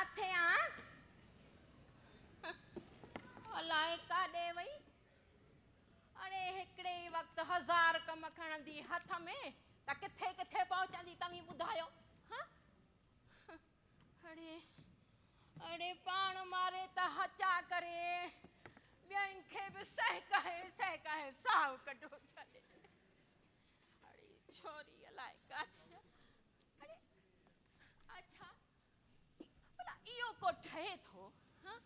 ڪاٿي آن؟ الائي ڪاڏي وئي؟ اڙي هڪڙي ئي وقت هزار ڪم کڻندي هٿ ۾ ته ڪٿي ڪٿي پهچندي توهين ٻڌايو؟ ها؟ اڙي اڙي پاڻ ماري ته هچا ڪري ٻين کي به سهڪائي سهڪائي ساهه ڪڍو ڇڏي. اڙي ڇوري الائي ڪاٿي آ؟ اڙي اڇا ڀلا اهو ڪو ٺهي ٿو؟ هان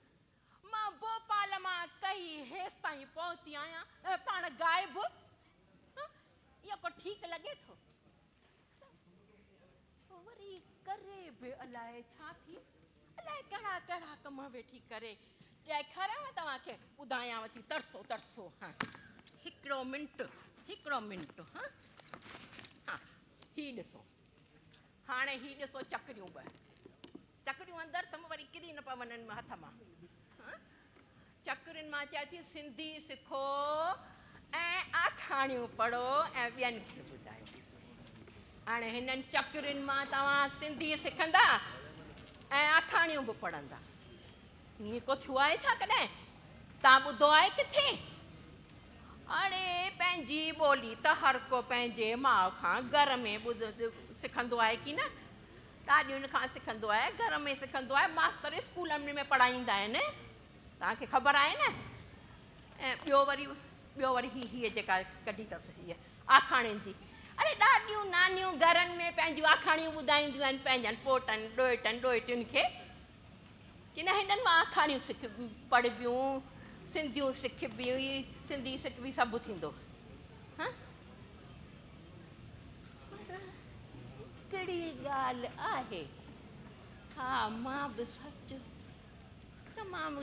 مان ڀوپال مان ڪهي هيستائين پهتي آهيان ۽ پاڻ غائب. هان اهو ڪو ٺيڪ لڳي ٿو؟ وري ڪري به الائي ڇا ٿي؟ الائي ڪهڙا ڪهڙا ڪم ويٺي ڪري. ڏيکاريانو توهان کي، ٻڌايانو ٿي، ترسو ترسو هان هڪڙو منٽ هڪڙو منٽ هان ها هي ڏسو هاڻي هي ڏسو چڪريون ٻه چڪريون اندر اٿم وري ڪري نه پون هٿ مان هان چڪرين مان چئي ٿي سنڌي سکو ۽ آکاڻيون پڙهو ۽ ٻين کي ٻڌايو. هاڻي هنن چڪرين مان توهان سنڌي سکندا ۽ آکاڻيون به پڙهندا. ائين ڪو ٿيو آهي ڇا ڪڏهن؟ توهان ٻڌو آهي ڪٿي؟ اڙي پنهنجي ٻولي ته هر ڪو پنهنجي ماء کان گهر ۾ ٻڌ سکندو آهي ڪي نه؟ ڏاڏين کان سکندو آهي، گهر ۾ سکندو آهي، ماستر اسڪولن ۾ پڙهائيندا آهن، توهان کي خبر آهي نه؟ ۽ ٻيو وري ٻيو وري هي هيء جيڪا ڪڍي اٿس هيء آکاڻين جي، اري ڏاڏيون نانيون گهرن ۾ پنهنجون آکاڻيون ٻڌائينديون آهن پنهنجن پوٽن، ڏوهٽن، ڏوهٽين کي ڪي نه هنن مان آکاڻيون سک پڙهبيون، سنڌيون سکبيون، سنڌي سکبي سڀ ٿيندو. ها پر هڪڙي ڳالهه آهي، ها مان به سچ تمام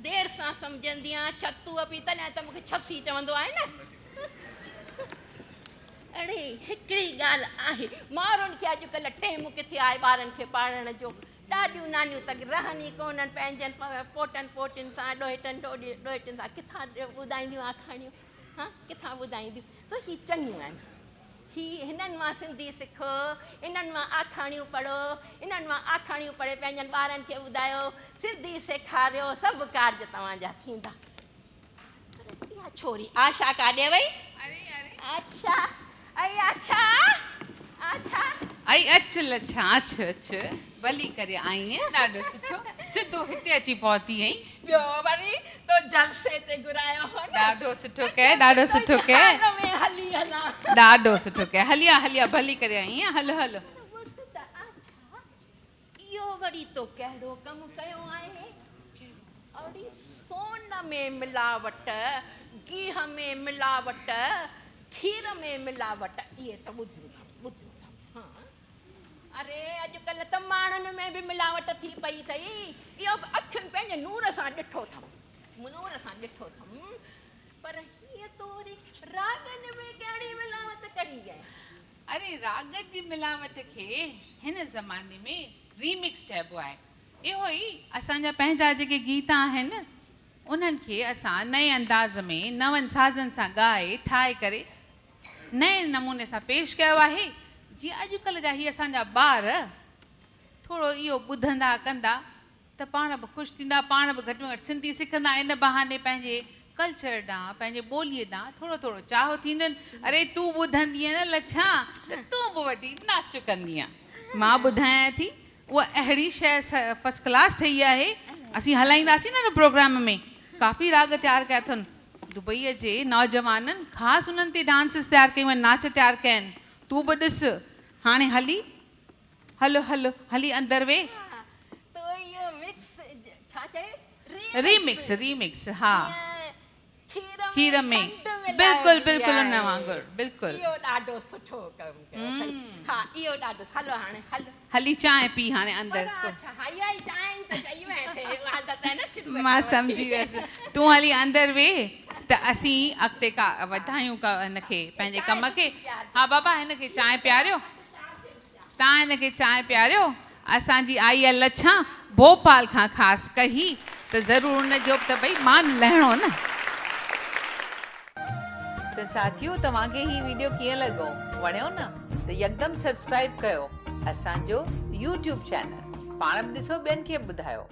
دير سان سمجهندي آهيان، ڇتوء به تڏهن ته مون کي ڇسي چوندو آهي نه. اڙي هڪڙي ڳالهه آهي، مارن کي اڄڪلهه ٽيم ڪٿي آهي ٻارن کي پاڙهڻ جو، ڏاڏيون نانيون ته رهن ئي ڪونهن پنهنجن پوٽن پوٽين سان، ڏوهٽن ڏوهٽين سان ڪٿان ٻڌائينديون آکاڻيون. ها ڪٿان ٻڌائينديون سو هي چڱيون آهن هي هنن مان سنڌي سکو انهن مان آکاڻيون پڙهو انهن مان آکاڻيون پڙهي پنهنجن ٻارن کي ٻڌايو سنڌي سيکاريو سڀ ڪارج توهان جا ٿيندا پر اها ڇوري آشا ڪاڏي وئي اڇا ائي آڇا آڇا ائي اچ لڇا اچ اچ ڀلي ڪري آئينء ڏاڍو سٺو سڌو هتي اچي پهتي آهين. ٻيو وري تو جلسي تي گهرايو هو نه. ڏاڍو سٺو ڪئي ڏاڍو سٺو ڪئي. حال ۾ هلي هلان. ڏاڍو سٺو ڪئي هلي آ هلي آ ڀلي ڪري آئينء هل هل. پر ٻڌ ته آڇا اهو وري تو ڪهڙو ڪم ڪيو آهي؟ اڙي سون ۾ ملاوٽ، گيهه ۾ ملاوٽ، کير ۾ ملاوٽ اهي ته ٻڌيون اٿم ٻڌيون اٿم ها. اري اڄڪلهه ته ماڻهن ۾ به ملاوٽ ٿي پئي اٿئي. اهو به اکين پنهنجي نور سان ڏٺو اٿم. نور سان ڏٺو اٿم. پر هيء تو وري راڳن ۾ ڪهڙي ملاوٽ ڪئي آهي؟ اري راڳن جي ملاوٽ کي هن زماني ۾ ريمڪس چئبو آهي. اهو ئي اسان جا پنهنجا جيڪي گيت آهن، انهن کي اسان نئين انداز ۾ نون سازن سان ڳائي ٺاهي ڪري نئين نموني سان پيش ڪيو آهي، جيئن اڄڪلهه جا هي اسان جا ٻار ٿورو اهو ٻڌندا ڪندا ته پاڻ به خوش ٿيندا، پاڻ به گهٽ ۾ گهٽ سنڌي سکندا، ان بهاني پنهنجي ڪلچر ڏانهن، پنهنجي ٻوليء ڏانهن ٿورو ٿورو چاهه ٿيندن. اري تون ٻڌندينء نه لڇان ته تون به وٺي ناچ ڪندينء. مان ٻڌايانء ٿي اها اهڙي شيء فرسٽ ڪلاس ٺهي آهي، اسين هلائينداسين نه ان پروگرام ۾، ڪافي راڳ تيار ڪيا اٿن. دبئيء جي نوجوانن خاص انهن تي ڊانسز تيار ڪيون آهن، ناچ تيار ڪيا آهن. تون به ڏس. هاڻي هلي هل هل هلي اندر ويهه. ها تو اهو مڪس ڇا چيو ريمڪس ريمڪس ها کير ۾ بلڪل بلڪل ان وانگر بلڪل. اهو ڏاڍو سٺو ڪم ڪيو اٿئي ها اهو ڏاڍو هلو هاڻي هل. هلي چانهه پي هاڻي اندر. پر اڇا ها اها ئي چانهه ئي ته چئي وئين عادت آهي نه شروع کان مان سمجهي ويس تون هلي اندر ويهه ته اسين اڳتي ڪا وڌايون ڪا هن کي پنهنجي ڪم کي ها بابا هن کي چانهه پياريو. تان هن کي چانهه پياريو. اسان جي آئي آ لڇان ڀوپال کان خاص ڪهي ته ضرور ان جو به ته ڀئي مان لهڻو نه. ته ساٿيو توهان کي هي ويڊيو ڪيئن لڳو وڻيو نه ته يڪدم سبسڪرائب ڪيو اسان جو يوٽيوب چينل. پاڻ به ڏسو ٻين کي به ٻڌايو.